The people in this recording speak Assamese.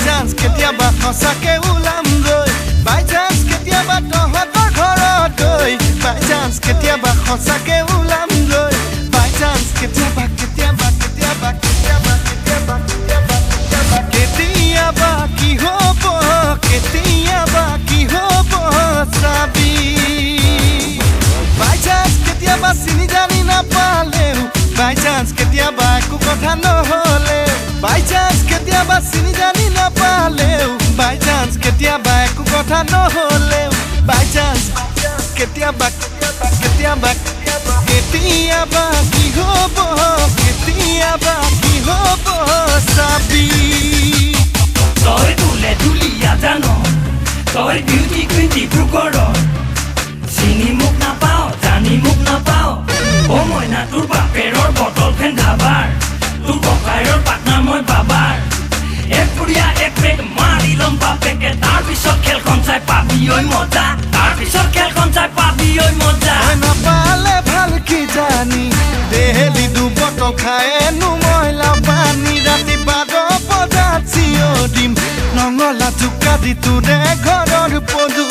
চান্স কেতিয়াবা সঁচাকে ওলামগৈ, বাই চান্স কেতিয়াবা তহঁতৰ ঘৰত গৈ, বাই চান্স কেতিয়াবা সঁচাকে ওলামগৈ, বাই চান্স কেতিয়াবা কেতিয়াবা কেতিয়াবা কেতিয়াবা কেতিয়াবা কেতিয়াবা কেতিয়াবা কেতিয়াবা কি হ'ব, কেতিয়াবা কি হ'ব চাবি। বাই চান্স কেতিয়াবা চিনি জানি নাপালেও, বাই চান্স কেতিয়াবা একো কথা নহ'লে, বাই চান্স কেতিয়াবা চিনি জানি নাপালেও, বাই চান্স কেতিয়াবা একো কথা নহ'লেও, বাই চান্স কেতিয়াবা কেতিয়াবা কেতিয়াবা কি হ'ব, কেতিয়াবা কি হ'ব চাবি। তই তোলে ধুলীয়া জান, তই বিউটি কুইন ডিব্ৰুগড়ৰ। চিনি মোক নাপাও, জানি মোক নাপাও, অ মইনা, তোৰ বাপেৰৰ বটল ফেন ধাবাৰ, তোৰ ককাইৰৰ পাটনাৰ মই বাবাৰ। এক পুৰীয়া এক পেক মাৰি ল'ম বাপেকে, তাৰপিছত খেলখন চাই পাবি ঐ মজা, তাৰপিছত খেলখন চাই পাবি ঐ মজা। মই নাপালে ভাল কি জানি, ডেইলি দুবটল খায়েনো মই লাও পানী। ৰাতি 12 বজাত চিঞৰ দিম, নঙলা জোকা দি তোৰে ঘৰৰ পদূলি।